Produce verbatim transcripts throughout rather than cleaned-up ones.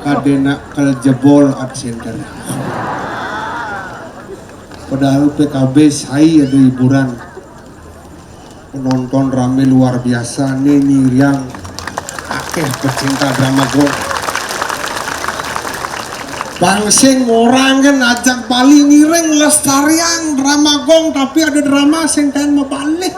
Adéna kel jebol at center. Padahal P K B sai ada hiburan. Penonton rame luar biasa nih, nyiriang akéh pecinta drama gong. Bangsa orang kan ajak Bali ngiring lestariang drama gong, tapi ada drama sing kain mabalik.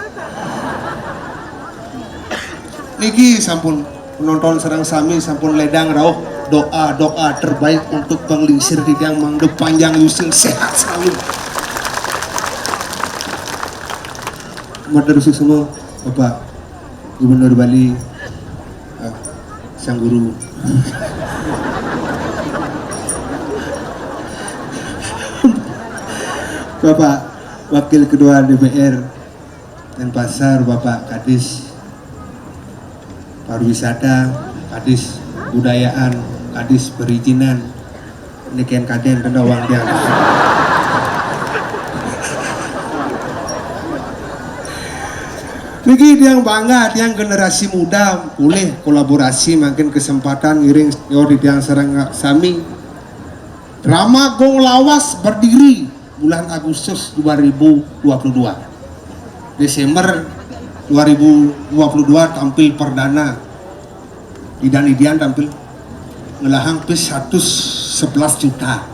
Niki sampun penonton sareng sami sampun ledang rauh doa-doa terbaik untuk Bang Lingsir di tiang mangda panjang usia sehat selalu. Matur suksma Bapak Gubernur Bali, eh, Sang Guru. Bapak Wakil Ketua D P R Denpasar, Bapak Kadis Pariwisata, Kadis Budayaan, Kadis Perizinan, niki kadén tenda wang tiang. Niki tiang bangga, tiang generasi muda, boleh kolaborasi, makin kesempatan ngiring senior di tiang sareng sami. Drama Gong Lawas berdiri bulan Agustus dua ribu dua puluh dua. Desember dua ribu dua puluh dua tampil perdana. Idan-idian tampil ngelahang pis seratus sebelas juta.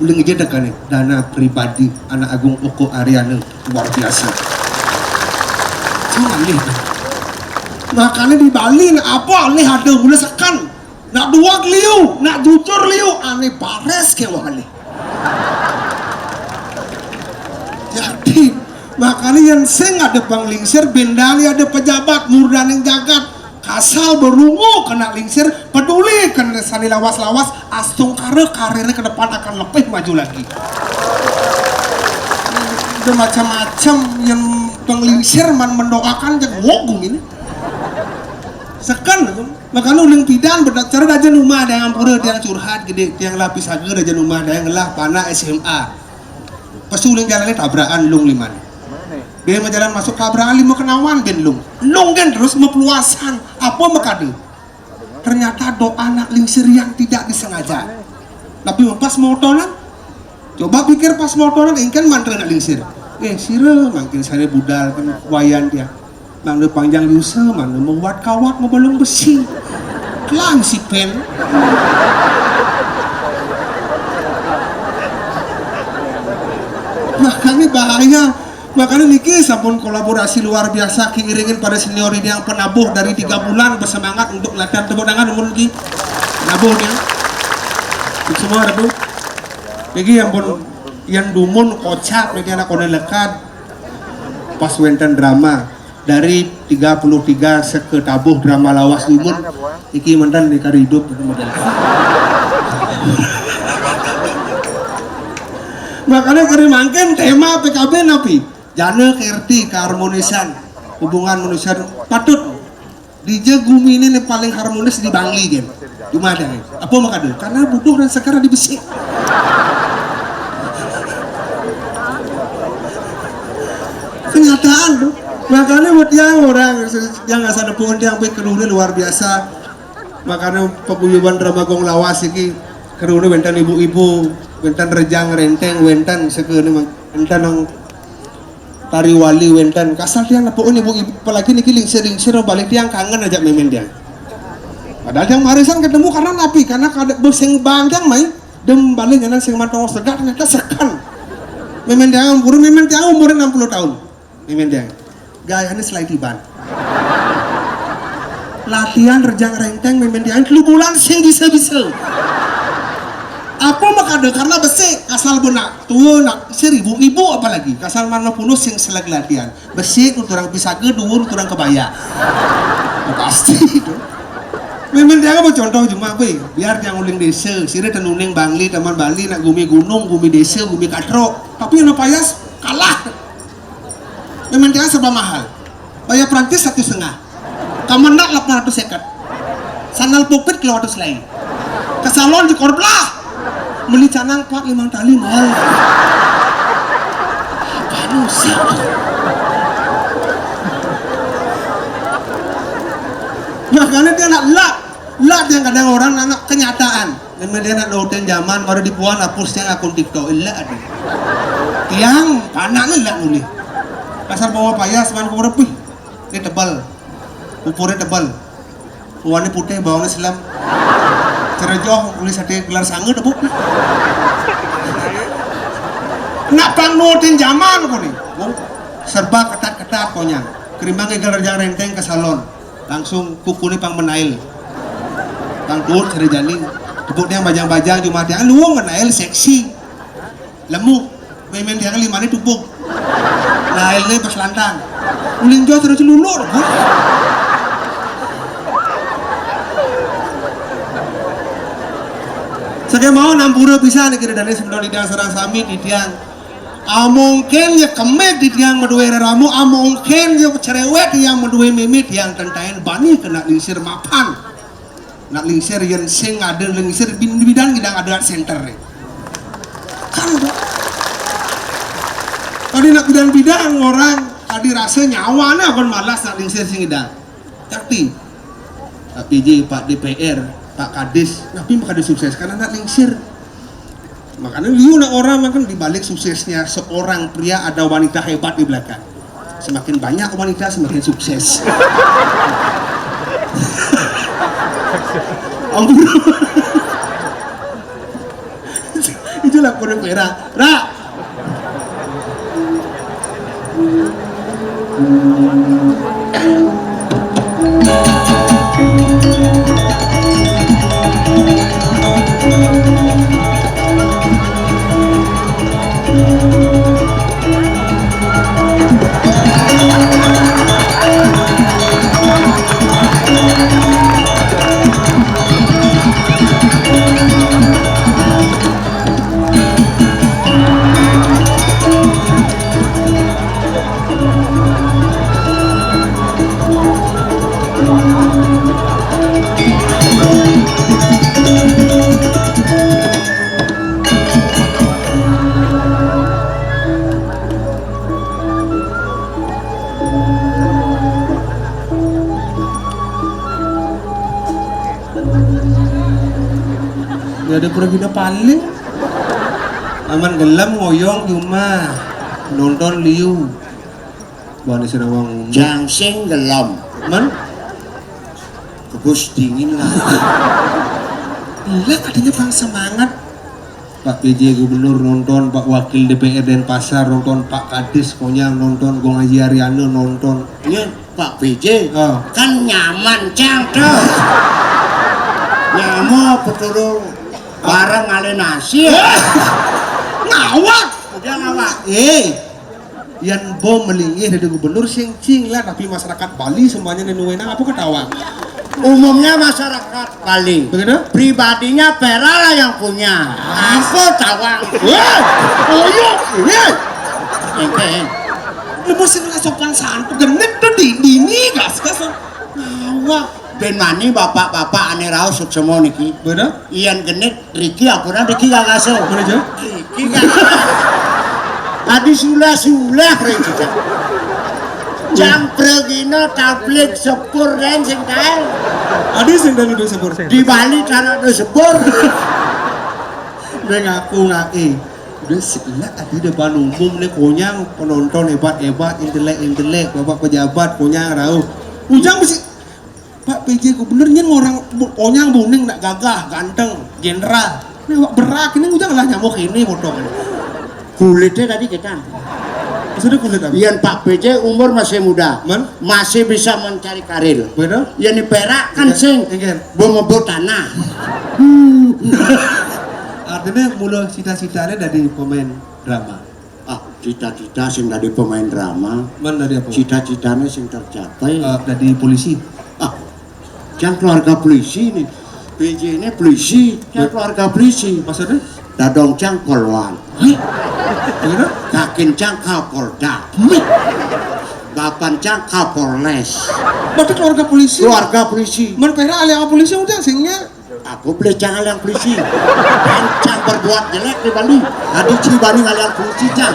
Uling aja deh kali dana pribadi anak agung Oko Ariana luar biasa. Cuma nih. Makanya di Bali nah apa nih ada gula sekan. Nak dua liu, nak jujur liu, ane bares ke wali. Jadi, makanya yang sing ada Bang Lingsir, bendali ada pejabat, murdaning jagat, kasal berungu kena Lingsir, peduli kena sani lawas-lawas, astungkara karirnya ke depan akan lebih maju lagi. Udah macam-macam yang Bang Lingsir man mendoakan yang wogung ini. Sekan itu. Makanya uling pidan bedak cara daja rumah ada yang pura dia curhat gede, dia lapis harga daja rumah ada yang ngelah panak S M A. Pas uling jalannya tabrakan lung liman. Dia mau jalan masuk tabrakan lima kenawan ben lung. Lung kan terus mepeluasan. Apa mekade? Ternyata doa anak Lingsir yang tidak disengaja. Tapi pas motoran, coba pikir pas motoran ingkan mantra anak Lingsir. Eh, sira mangkin saya budal kan wayan dia. Mangda panjang yusa, mangda mewat kawat, mebalung besi. Kelang si pen. Makanya bahaya. Makanya niki sampun kolaborasi luar biasa, kiiringin pada senior ini yang penabuh dari tiga bulan bersemangat untuk latihan. Tepuk tangan umur niki. Penabuh dia. Semua rebu. Niki yang pun yang dumun kocak niki anak kone lekat. Pas wenten drama dari tiga puluh tiga seke tabuh drama lawas dumun. Iki mantan di kari hidup gitu model. Makanya kari mangkin tema P K B napi? Jana kerti keharmonisan hubungan manusia patut. Dija gumi ini nih paling harmonis di Bangli kan. Cuma ada nih. Apa makanya? Karena butuh dan sekarang dibesik. Kenyataan tuh. Makanya buat yang orang yang asal pun yang baik kedua luar biasa. Makanya paguyuban drama gong lawas iki kedua wenten ibu-ibu, wenten rejang renteng, wenten sekene wenten nang tari wali wenten. Kasar tiang nepuk ibu-ibu apalagi niki lingsir-lingsir balik tiang kangen aja mimin tiang. Padahal yang marisan ketemu karena napi karena kada beseng banteng mai dem balik nyanan sing mantong segar ternyata sekan. Mimin tiang umur mimin tiang umur enam puluh tahun. Mimin tiang gaya ini selain tiban. Latihan rejang renteng mimin tiang telu bulan sing bisa-bisa. Apa makada karena besi asal benak tua nak seribu ibu apalagi kasar mana punus sing selag latihan. Besi tuturang pisaga, duwur tuturang kebaya. Pasti itu. Mimin tiang apa contoh cuma apa ya? Biar tiang uling desa, sira tenuning Bangli, Taman Bali, nak gumi gunung, gumi desa, gumi katrok. Tapi yang payas kalah. Mimin tiang serba mahal. Bayar Prancis satu setengah. Kamenak lapan ratus seket. Sandal pupit kilo ratus lain. Ke salon di korblah. Beli canang empat lima tali mahal. Apa nusa? Makanya dia nak lak, lak dia kadang orang anak kenyataan. Ngan dia nak nurutin zaman, baru dibuang hapus yang akun TikTok. Ella ada. Tiang, anak ni lah nulis. Dasar bawa payas, man, ku berepih. Ini tebal. Upurnya tebal. Warnanya putih, bawangnya selam. Cerejoh, tulis hati gelar sanga, tepuk. Nak pang nurutin zaman, ku ni. Oh, serba ketat-ketat, konyang. Kerimbang gelar jang renteng ke salon. Langsung kuku ni pang menail. Pang tuut, seri jani. Tepuk dia bajang-bajang, cuma dia luung menail seksi. Lemu. Main-main dia lima ni tubuk. Nail ni pas lantang. Uling jos terus lulur. Saya mau nampura bisa ni kira dari sebelum di dia serang sami di tiang. Amongken ya kemek di tiang medue reramu, amongken ya cerewet yang medue mimit yang tentain bani kena lingsir mapan. Nak lingsir yen sing ada lingsir bin bidan ngidang ada center ni. Kan, Pak? Tadi nak bidan-bidan orang tadi rasa nyawa ni akan malas nak lingsir sing ngidang. Tapi Pak P J, Pak D P R, Pak Kadis, napi makada sukses karena nak lingsir. Makanya liu nak orang makan di balik suksesnya seorang pria ada wanita hebat di belakang. Semakin banyak wanita, semakin sukses. Ampun. Itulah kurang perak. Rak. Ada pergi paling. Aman gelem ngoyong cuma nonton liu. Buane sira wong. Jang sing gelem. Men? Kebus dingin lah. Lah katanya bang semangat. Pak P J Gubernur nonton, Pak Wakil D P R Denpasar nonton, Pak Kadis Konyang nonton, Gong Aji Ariana nonton. Iya, Pak P J. Ah. Kan nyaman cang tuh. Nyamo peturung bareng ale nasi. Ngawak. Udah ngawak. Eh, Yan bo melinggih dari gubernur sing cing lah, tapi masyarakat Bali semuanya nenuenang apa ketawa? Umumnya masyarakat Bali. Begitu? Pribadinya Pera lah yang punya. Aku tawang. Weh, oh iya, iya. Oke. Lu mesti nggak sopan santun, genit tuh di dini gas gas. Ngawak. Ben mani bapak-bapak ane rauh suksema niki. Bener? Iyan genit, riki apuran, riki gagasa. Bener, Jo? Riki gagasa. Adi sulah-sulah, riki. Jang pragina tablik sepur ren sing kae. Adi sing dalu do sepur. Di Bali cara do sepur. Dia ngaku ngake. Udah sila adi depan umum nih konyang, penonton hebat-hebat, intelek-intelek, bapak pejabat konyang rauh. Ujang mesti Pak P J Gubernur nyen orang bu- onyang buning nak gagah, ganteng, jenderal. Ini awak berak ini ujang lah nyamuk ini potong. Kulitnya tadi kita. Sudah kulit apa? Iyan Pak P J umur masih muda. Man? Masih bisa mencari karir. Betul? Iyan ni perak kan Iya. sing Iya. Bemebut tanah. Artinya mula cita-citanya dari pemain drama. Ah, cita-cita sing dadi pemain drama. Man dadi apa? Cita-citanya sing tercapai. Eh, dadi polisi. Ah, jangan keluarga polisi nih. P J ini polisi, jangan keluarga polisi. Maksudnya? Dadong cang polwan. Hah? Begitu? Kakin cang kapolda. Bapan cang kapolres. Berarti keluarga polisi. Keluarga polisi. Man pera ahli polisi udah singnya. Aku beli cang yang polisi. Cang berbuat jelek di Bali. Aduh, cibani ngalian polisi cang.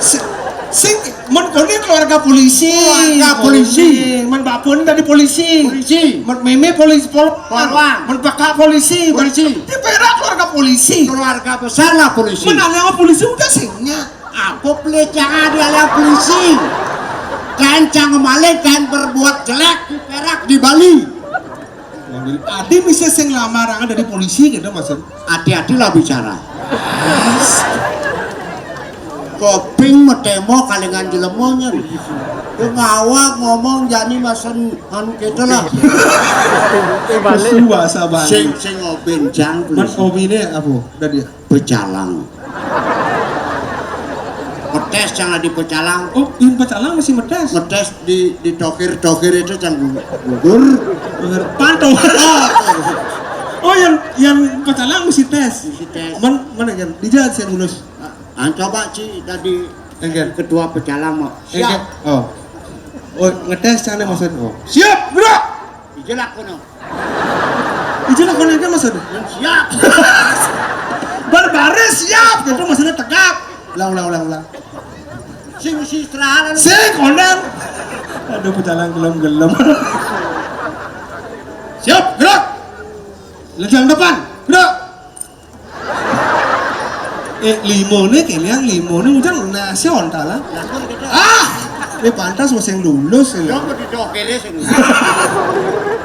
Sing, sing, Kon koné keluarga polisi. Keluarga polisi. Koné, men bapun dadi polisi. Polisi. Men mémé polisi, polwan. Polwan. Men peka polisi. Polisi. Di Pérak keluarga polisi. Keluarga besar lah polisi. Men alé ama polisi udah sing nya. Apa pelecehan di alé polisi? Kain cang maling, kain berbuat jelek di Pérak, di Bali. Adi bisa sing lamar dadi polisi gitu maksud. Hati-hati lah bicara. Koping metémo kalingan jelema nya. Yo ngawag ngomong jani masen anu kéto lah. Lesu bahasa Bali. Sing, sing obin cang. Mas obine apa? Dadi pecalang. Metés cang di pecalang. Oh, yang pecalang masih metés. Metés di, di tokir-tokir itu cang gugur. Panto. Oh, yang, yang pecalang masih tés. Masih tés. Men, mana kan? Dijat saya lulus. Ah, coba Ci tadi. Enggak. Ketua pecalang mah. Siap. Oh. Oh, ngetés cang maksud. Oh. Siap, gerak. Ijelak kono. Ijelak kono itu maksud. Siap. Berbaris siap gitu maksudnya tegap. Ulang, ulang, ulang, ulang. Sing isi istirahat. Sing konden. Aduh, pecalang gelem-gelem. Siap, gerak. Lejang depan, gerak. Eh, limo nih, kalian limo nih, ujang nasi ontalan. Ah, ini pantas masih yang lulus ini.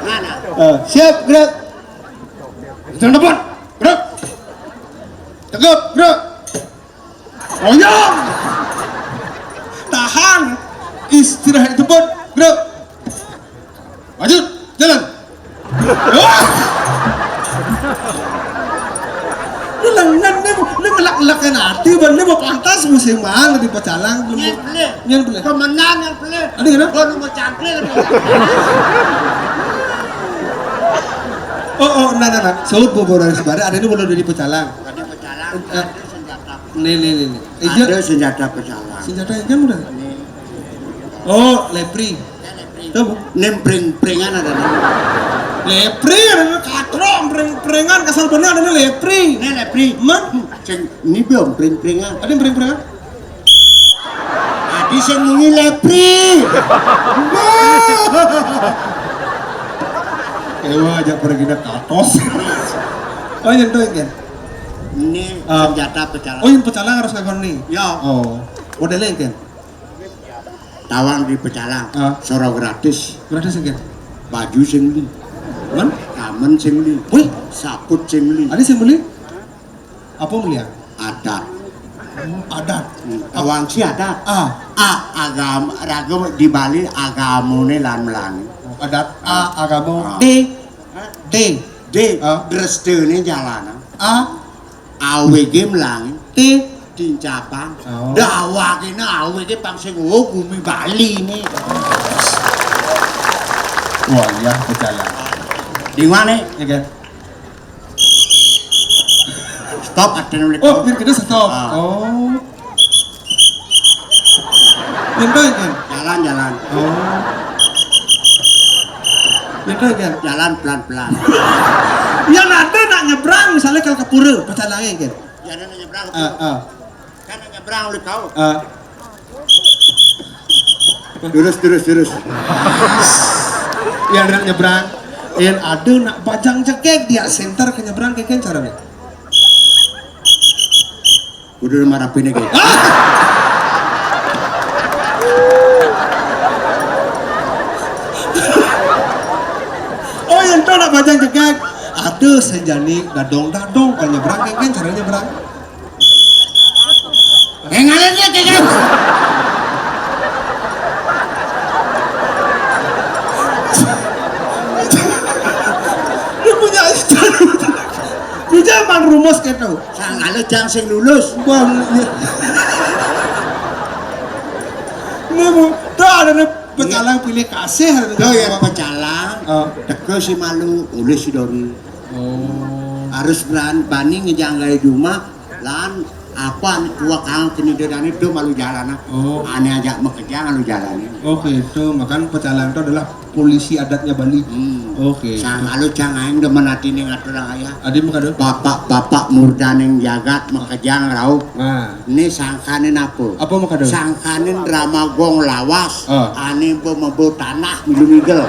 Mana? Eh, siap, gerak. Lejang depan, gerak. Tegap, gerak. Oyong. Tahan. Istirahat tempat, gerak. Maju, jalan. Wah. Ini lengan nih, ini ngelak-ngelakin hati, ban ini mau pantas musim mana di pecalang. Nyén pelih. Nyén pelih. Kemenang nyén pelih. Ada kenapa? Gua nomor cangklir. Oh, oh, nah, nah, nah. Saut bobo dari sebare, ada ini bodo dari pecalang. Tadi pecalang, eh, ada senjata. Nih, nih, nih, nih. Ada senjata pecalang. Senjata yang udah. Nih. Oh, lepri. Tahu? Nempring-pringan ada nih. Lepri, ada nih katro, pring-pringan, kasar bener ada nih lepri. Ini lepri. Man? Sing ini belum pring-pringan. Ada yang pring-pringan? Tadi sing ini lepri. Ewa aja pergi katos. Oh, yang itu kan. Ini ah, senjata pecalang. Oh, yang pecalang harus ngakon nih. Ya. Oh. Modelnya kan. Tawang di pecalang. Ah. Soro gratis. Gratis kan. Baju sing beli. Man? Kamen sing beli. Wih, saput sing beli. Ada sing beli? Apa mulia? Adat. Hmm, adat. Hmm, tawang si adat. Ah. A, agama, ragam di Bali agamane lan melani. Adat. A, agama. Ah. D. D. D. Ah. Drestene jalanan. A. Awege melani. T. Dincabang. Oh. Dawakene awege pang sing, oh, bumi Bali ini. Wah, iya, percaya. Di mana? Iya, kan? Stop, ada nulis. Oh, biar kita stop. Ah. Oh. Pintu kan? Jalan, jalan. Oh. Pintu kan? Jalan pelan-pelan. Ya nanti nak nyebrang misalnya kalau ke pura, pecalange kan? Ya ada nyebrang. Ah, ah. Kan nyebrang oleh kau. Ah. Terus, terus, terus. Ya ada nyebrang. Yang ada nak bajang jegeg dia center ke nyebrang kayak cara nih. Udah marah pini kayak. Oh, yang tahu nak bajang jegeg. Ada sejani dadong-dadong kalau nyebrang kan cara nyebrang. Yang lainnya kayak gitu. Dia punya istri. Dia jangan rumus gitu. Sang ada jang sing lulus. Bang, iya. Ini bu, tuh ada nih pecalang pilih kasih. Tuh ya pecalang. Oh. Teke si malu, oleh si Dori. Oh. Harus berani, bani ngejanggai juma, lan apa nih tua kang kini dedani tuh malu jalan ah. Oh. Ane aja mekejang malu jalan. Oh gitu, makan pecalang itu adalah polisi adatnya Bali. Hmm. Oke. Sangka lu cang aing demen atine ngatur ayah. Adi mah kadon. Bapak-bapak murdaning jagat makejang rauh. Nah. Ini sangkanin apa? Apa mah kadon? Sangkanin drama gong lawas. Ah. Ane mebo tanah milu migel.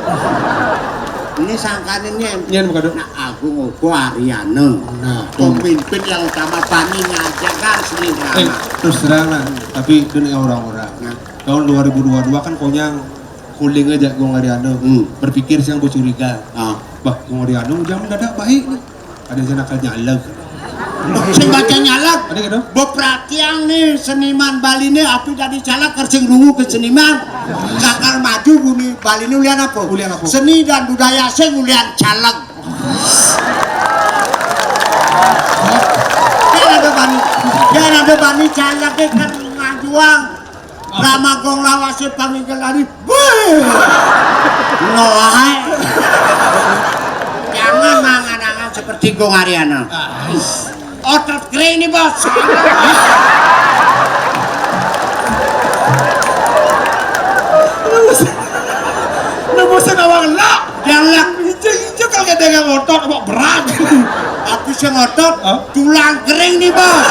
Ini sangkanin nyen. Nyen mah kadon. Nah, Agung Opo Ariana. Nah, pemimpin yang utama bani ngajaga seni drama. Eh, terus terang lah, tapi itu nih orang-orang. Nah. Tahun dua ribu dua dua kan konyang kuling aja Gung Ariano. Hmm. Berpikir siang gue curiga. Ah. Bah, Gung Ariano jangan mendadak baik nih. Ada yang nakal nyaleg. Sing baca nyaleg. Ada gitu? Beperhatian nih seniman Bali nih, api dari caleg kersing rungu ke seniman. Bakal maju bumi Bali ini ulian apa? Ulian apa? Seni dan budaya sing ulian caleg. Biar ada bani, biar ada bani caleg kan ngajuang. Drama gong lawase panggil lari. Wih. Noah. Jangan mangan-angan seperti Gong Ariana. Otot kering nih, Bos. Nemu sing awang lak. Yang lak. Injek-injek kalau kita nggak ngotot, kok berat. Aku sing ngotot, hah? Tulang kering nih, Bos.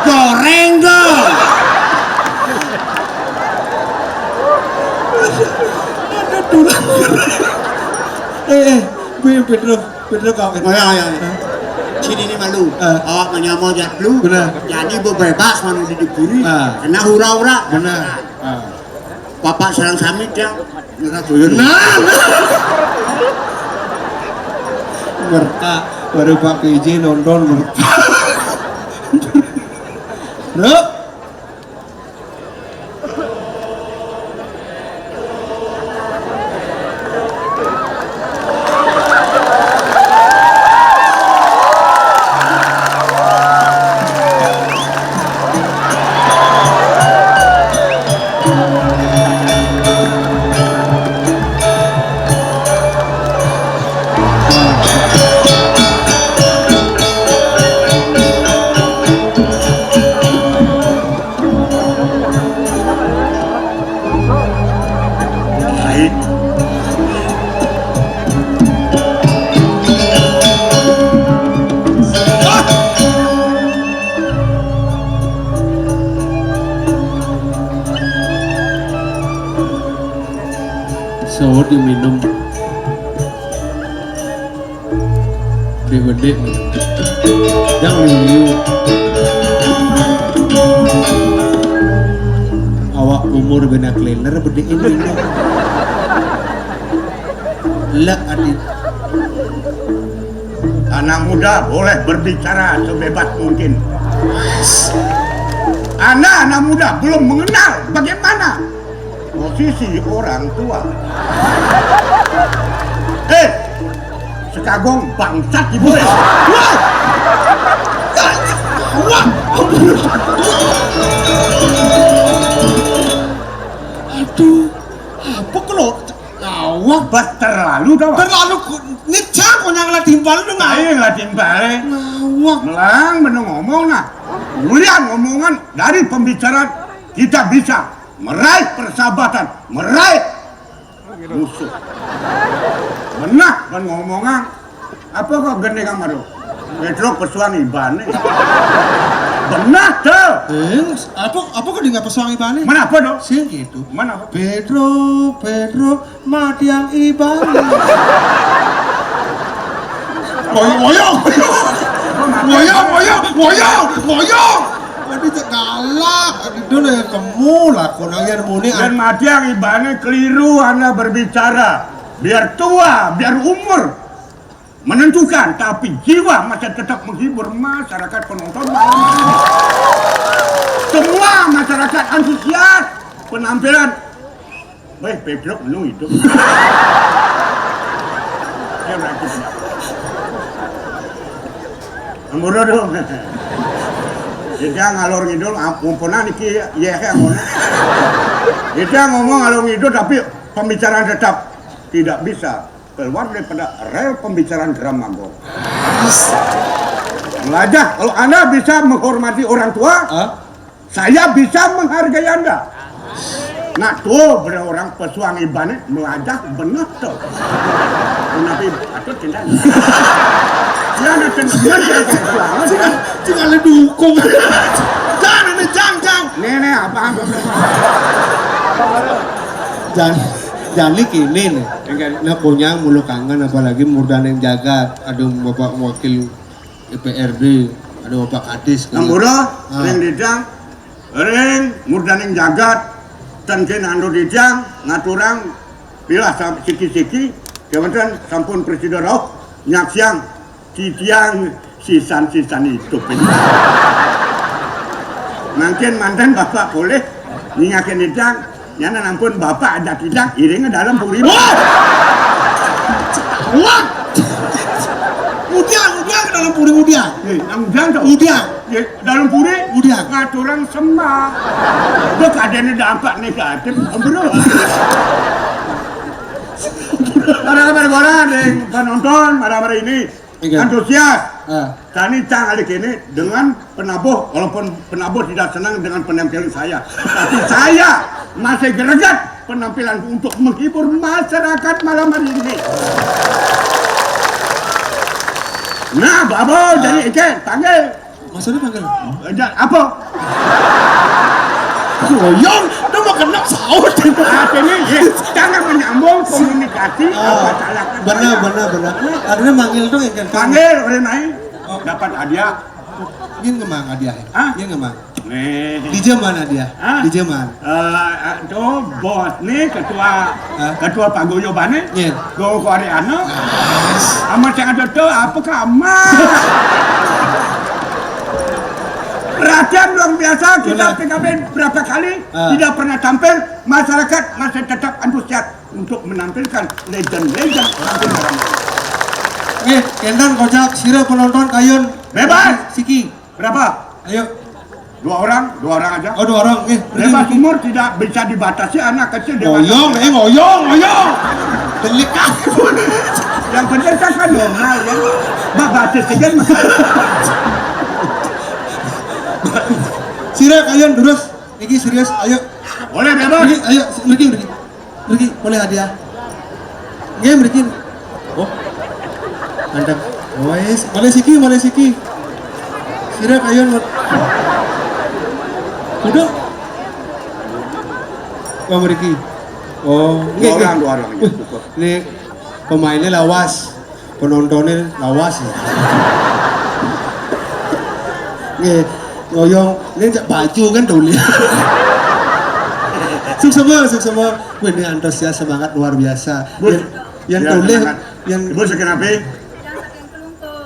Goreng dong. Ada tulang kering. Eh, eh, gue yang Pedro, Pedro kau kan? Oh, ya, ya, ya. Hah? Sini nih malu. Eh. Awak menyamar jat lu. Benar. Jadi bebas mana di diburi. Ah. Kena hura-hura. Benar. Ah. Bapak sareng sami, Cang. Nah, nah. Merta, baru Pak P J nonton merta. Bro. Baik. Sawat diminum. Gede-gede. Yang liu. Awak umur bena klener bede ini. Lek adit. Anak muda boleh berbicara sebebas mungkin. Anda anak muda belum mengenal bagaimana posisi orang tua. Eh, sekagong bangsat ibu. Wah! Wah! Aduh, apa kalau ngawak? Bah, terlalu dah. Terlalu ku-, ngecak konyang lah timpal lu, nah. Ayo lah timpal, eh. Ngawak. Melang meneng ngomong, nah. Kemudian ngomongan dari pembicaraan kita bisa meraih persahabatan, meraih musuh. Benah dan ngomongan apa kok gendeng amat lu? Pedro pesuang ibane. Benah tuh. Eh, apa, apa kok dia nggak pesuang ibane? Mana apa dong? Sing gitu. Mana apa? Pedro, Pedro, mati yang ibane. Woyo, woyo, woyo. Woyo, woyo, woyo, woyo. Aduh, cek galak. Aduh, dulu ya, kamu lah, konang yang muni. Dan mati yang ibane keliru Anda berbicara. Biar tua, biar umur menentukan, tapi jiwa masih tetap menghibur masyarakat penonton malam ini. Semua masyarakat antusias penampilan. Weh, Pedro, lu hidup. Dia berarti. Ampura dong. Dia ngalor ngidul, ah, umpunan iki, ya, ya, ngono. Dia ngomong ngalor ngidul, tapi pembicaraan tetap tidak bisa keluar daripada rel pembicaraan drama gong. Belajar, kalau Anda bisa menghormati orang tua, hah? Saya bisa menghargai Anda. Nah, tuh, beliau orang pesuang ibané melajah bener tuh. Nabi atau cinta. Ya, ada cinta, ya, ada pesuang. Cuma, cuma ada dukung. Jangan, ini, jangan, jangan. Nih, nih, apa, apa, apa. Jangan, jangan ini nih. Enggak. Nah, punya mulu kangen, apalagi murdaning jagat. Aduh, Bapak Wakil D P R D, ada Bapak Kadis. Ampura, ah. Ring Didang, ring murdaning jagat, ten ken ando Didang, ngaturang, pilah sam-, siki-siki, kemudian sampun presida rauh, nyaksiang, titiang, sisan-sisan itu. Mangkin manten Bapak boleh, ningakin Didang, nyana nampun Bapak ada tidak, iringnya dalam puri. Wah! Wah! Udiang, udiang ke dalam puri, udiang. Eh, yang udiang tuh. Udiang. Ya, dalam puri, udiang. Ngaturang sembah. Udah keadaannya dampak negatif, bro. Para, para, para, nih, penonton, para, para ini. Iya. Antusias. Ah. Tani cang alik ini dengan penabuh, walaupun penabuh tidak senang dengan penampilan saya, tapi saya masih greget penampilan untuk menghibur masyarakat malam hari ini. Nah, Babo, ah, jadi ikan, panggil. Maksudnya panggil? Eh, ja-, apa? Goyong, udah mau kena saut. Artinya, ya, jangan menyambung komunikasi, ah, apa salah. Benar, benar, benar. Artinya manggil dong, ikan. Panggil, orang main. Oh. Dapat hadiah. Ini ngemang hadiah. Hah? Ini ngemang. Nih. Di zaman hadiah. Hah? Di zaman. Eh, eh, tuh bos nih, ketua, hah? Ketua paguyuban nih. Iya. Go Koreano. Nice. Sama yang ada tuh, apa kamu? Perhatian luar biasa, kita benar. P K B berapa kali, ah, tidak pernah tampil, masyarakat masih tetap antusias untuk menampilkan legend-legend orang Betawi. Nih, kénten kocap, sira penonton kayun. Bebas. Siki. Berapa? Ayo. Dua orang, dua orang aja. Oh, dua orang. Eh, bebas umur tidak bisa dibatasi, anak kecil dia. Ngoyong, eh, ngoyong, ngoyong. Delik aku. Yang penting kan, kan normal, ya. Mbak batis aja. Sira kayun terus. Niki serius, ayo. Boleh, bebas. Niki, ayo, mriki, mriki. Mriki, boleh hadiah. Nggih, mriki. Oh. Mantap. Wes, boleh siki, boleh siki. Sira kayun, Mat. Udah. Wah, mriki. Oh, nggih, dua orang, nggih. Dua orang, ya, cukup. Wih, nih pemainnya lawas. Penontonnya lawas ya. Nggih, ngoyong, ini cak baju kan tuh. Suksema, suksema. Wih, ini antusias, semangat luar biasa. Bos. Yang, yang ya, tulis, semangat. Yang Ibu saking apa?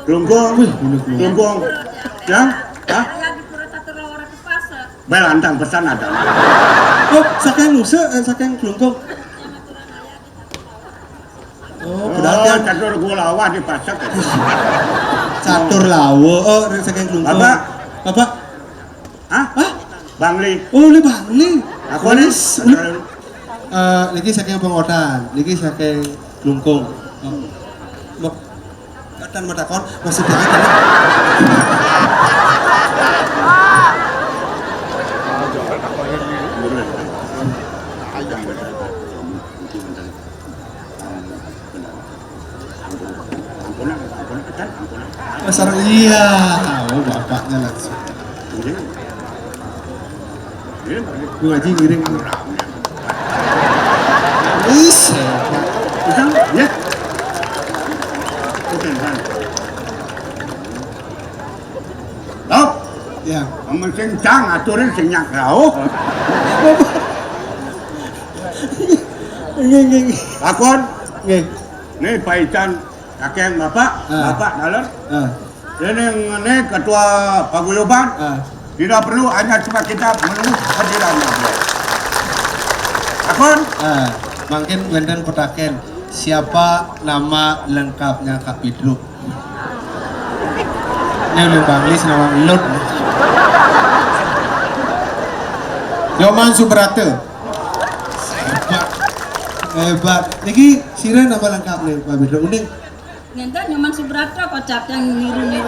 Kelungkung. Wih, ini kelungkung. Kelungkung. Yang? Hah? Bel antang pesan ada. Oh, saking Nusa, eh, saking Kelungkung. Oh, berarti oh, catur gua lawas dipasak ya. Catur lawas. Oh, saking Kelungkung. Bapak. Bapak. Hah? Hah? Bangli. Oh, ini Bangli. Aku nih. Eh, niki saking Pengotan, niki saking Kelungkung. Oh. Mbok, katan matakon, maksudnya apa? Pasar, iya. Oh, bapaknya langsung. Bu Haji ngiring. Is, hebat. Utang, ya. Oke, kan. Stop. Ya. Amun sing cang aturin sing nyak rauh. Nggih, nggih, nggih. Lakon. Nggih. Nih paican kakek bapak, ah, bapak dalam. Ah. Ini, ini ketua paguyuban. Ah. Tidak perlu, hanya cuma kita menunggu kehadirannya. Lakon. Ah, mungkin wénten petaken. Siapa nama lengkapnya Kak Pedro? Ini udah Bangli, senawang lut. Nyoman Subrata. Hebat. Hebat. Niki sira nama lengkap nih, Pak Pedro. Uning. Ngénten Nyoman Subrata kocap yang niru-niru.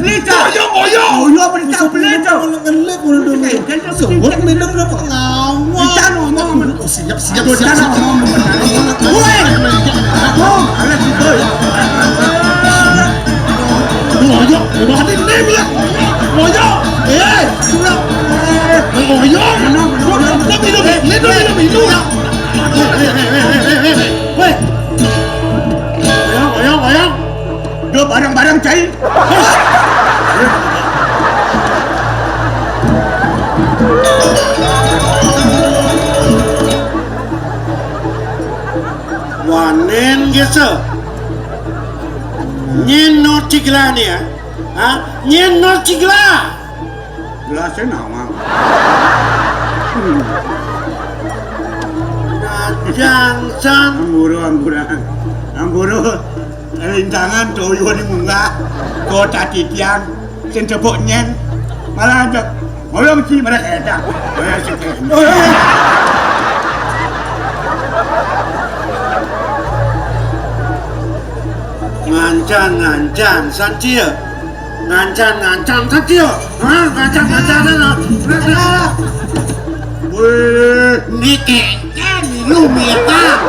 Beli, Cak. Ngoyo, ngoyo. Ngoyo apa dicabeli, Cak? Ngelik, ngono dulu. Sebut minum udah ngawang. Kita ngomong. Oh, siap, siap, siap, siap. Woi. Oh, ada situ. Ngoyo, ngoyo, hati ini ya. Ngoyo. Eh, ngoyo. Ngoyo, ngoyo, ngoyo. Woi. Ngoyo, ngoyo, ngoyo. Udah bareng-bareng, cai. Wanen gese. Nyen no cigla nih ya. Hah? Nyen no cigla. Gelasnya nawang. Nah, jangsan. Amburu, amburan. Amburu. Rintangan toyo ni munggah. Kota titiang. Sing tepuk nyen. Malah ada. Ngoyo mesti mereka edak. Ngoyo sing kaya. Ngancan, ngancan, santia. Ngancan, ngancan, santia. Hah? Ngancan, ngancan, ngancan. Wih. Ini kengken, lu mirang.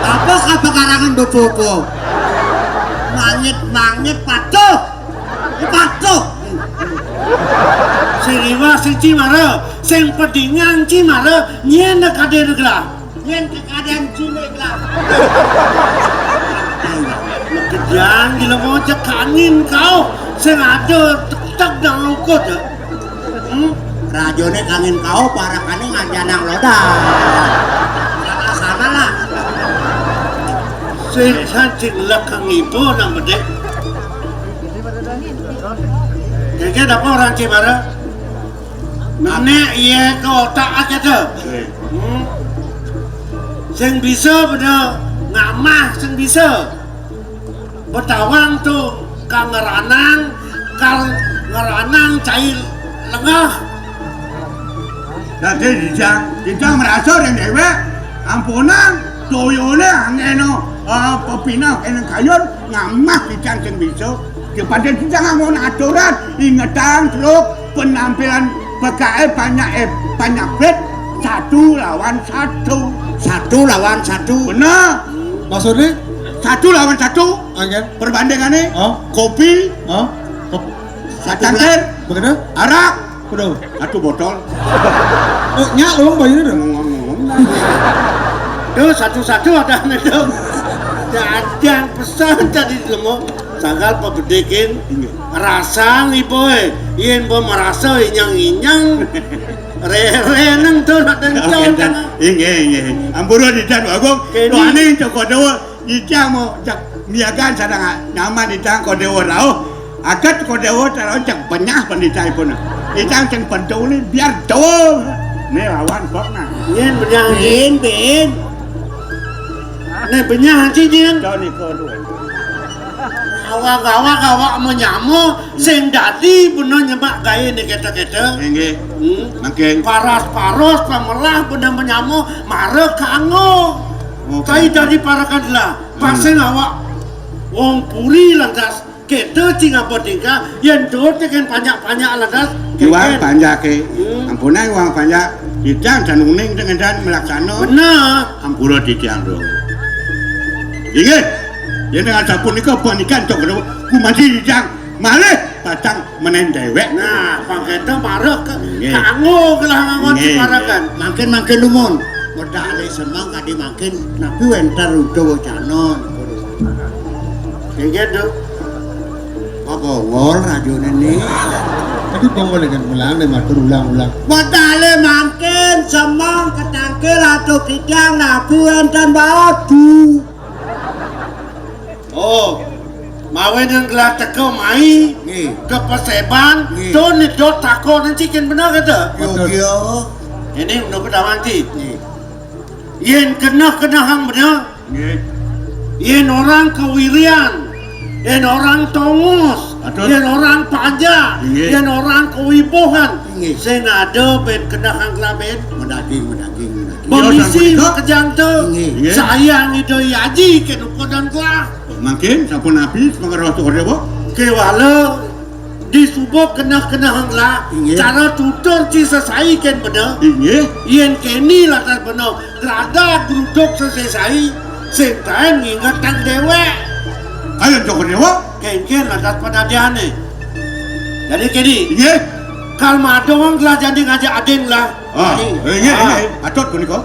Apa kapekarangan bepopo? Mangit, mangit, patuh. Patuh. Sing iwak sing cimara, sing pedingan cimara, nyén kadén gelah. Nyén kekadén cilik gelah. Kejang gila mau cek angin kau, sing ada tek-tek dang ukut ya. Hmm? Rajoné kangin kau, parakané ngajanang loda. Salah-salah lah. Sing sancing lekang ibu nang bedé. Kira-kira apa orang Cimara? Nenek iya ke otak aja tuh. Hmm. Sing bisa bener ngamah, sing bisa. Betawang tuh ka ngeranang, ka ngeranang cai lengah. Dadi dijang, dijang merasa ring déwék, ampunang, toyané angéna, eh, pepinah kéné kayun, ngamah dijang sing bisa. Dipadé dijang nganggo aturan, ingetang terus penampilan pegawai banyak, eh, banyak bet, satu lawan satu. Satu lawan satu. Bener. Maksudnya? Satu lawan satu. Anggen. Perbandingannya, oh, kopi, oh, kopi, sacangkir, begitu, arak, waduh, satu botol. Oh, nyak, lu bayarnya dong. Ngomong-ngomong. Tuh, satu-satu ada nih, tuh. Jangan pesan tadi lemo. Sagal pebedikin. Iya. Rasang iboy. Yen bo merasa inyang-inyang. Rere neng tuh nak dencong. Inggih, inggih. Ampura didan Agung. Kéné. Rohani Cokor Dewa. Ijang mau cek miagan sadang nyaman ijang Kodewo rauh. Aget Kodewo rauh cek benyah penditaipun. Ijang sing peduli biar dawa. Né lawan bok nah. Nyén benyah. Bin, bin. Né benyah ci nyén. Jauh nih kodoh. Awak-awak awak menyamo sing dadi bener nyemak gaé né kéta-kéta. Inggih. Hmm. Mangkin. Paras-paros pamelah bener menyamo mara kanggo. Oh, kai dadi parakan lah. Pasing awak wong puri lantas kéto cing apa tingkah, yén tuh tekén panjak-panjak lantas. Iwang kénkén. Panjak ké. Hmm. Ampunang iwang panjak. Titiang dan uning dengan dan melaksana. Bener. Ampura titiang dong. Inggih. Yén dengan sapunika panikan cok kumanci titiang. Malih pacang menen déwék. Nah, pangkéto marek ke-, nggih, kanggo gelah ngangon, nggih, separakan. Mangkin-mangkin lumun. Medalé semeng kadi mangkin napi wénten Udawa Canon. Inggih, Duk. Apa ngol rajoné né? Tadi pongol dengan ulang, dia matur ulang-ulang. Medalé mangkin semeng ketangkil atuh kijang napi wénten batu. Oh, mawi nang gelah teka mai, nggih, ke paséban, nggih, to nedot takon nanti kén bener kata. Yo, betul, yo. Ini menurut pedawan ti. Nggih. Yén keneh-kenehang bener. Nggih. Yén orang kewirian, yén orang tongos, betul, yén orang panjak, nggih, yén orang kewibuhan. Nggih. Sing ada ben kenehang gelah ben. Medaging, medaging, medaging. Pemisi makejang tu. Nggih. Nggih. Sayang ida yaji kén ukodan gelah. Mangkin sampun abis pangerah tuh, Bu. Kéwala disubuk keneh-kenehang lah. Inggih. Cara tutur ci sesai kén bener. Inggih. Yén kéné lantas bener, rada gruduk sesai, sing taén ngingetang déwék. Ayo, Cokor Déwa. Kénkén lantas padadiané. Jadi kéné. Inggih. Kal madong lah jadi ngajak adin lah. Ah, jadi, inggih, ah, inggih. Patut punika.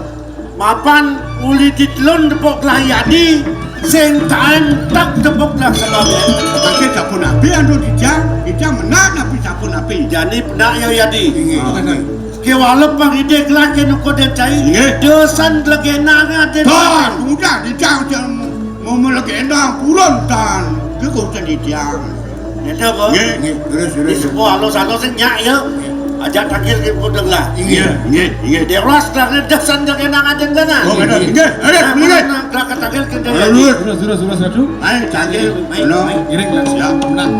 Mapan uli ditelun tepuk lah yadi, sing taén tak tepuk lah sebabnya. Mangkin sapunapi anu dijang, dijang menang napi sapunapi. Jani penak ya yadi. Inggih. Ah, inggih. Kéwala pang ide gelah kén ukodan cai. Inggih. Dosan legena ngaden. Ton, udah dijang jang mau melegena purun tan. Kekuatan dijang. Nyata apa? Nggih, nggih, terus, terus. Di sepuh halus-halus sing nyak ya. Ajak tangkil kén ukodan lah. Inggih, inggih, inggih. Dewas lah, dosan legena ngaden kana. Oh, benar. Inggih, ada, inggih. Nah, gelah ketangkil kén dia. Terus, terus, terus, terus, satu. Ayo, tangkil. Baik, baik. Ngiring lah. Ya, menang.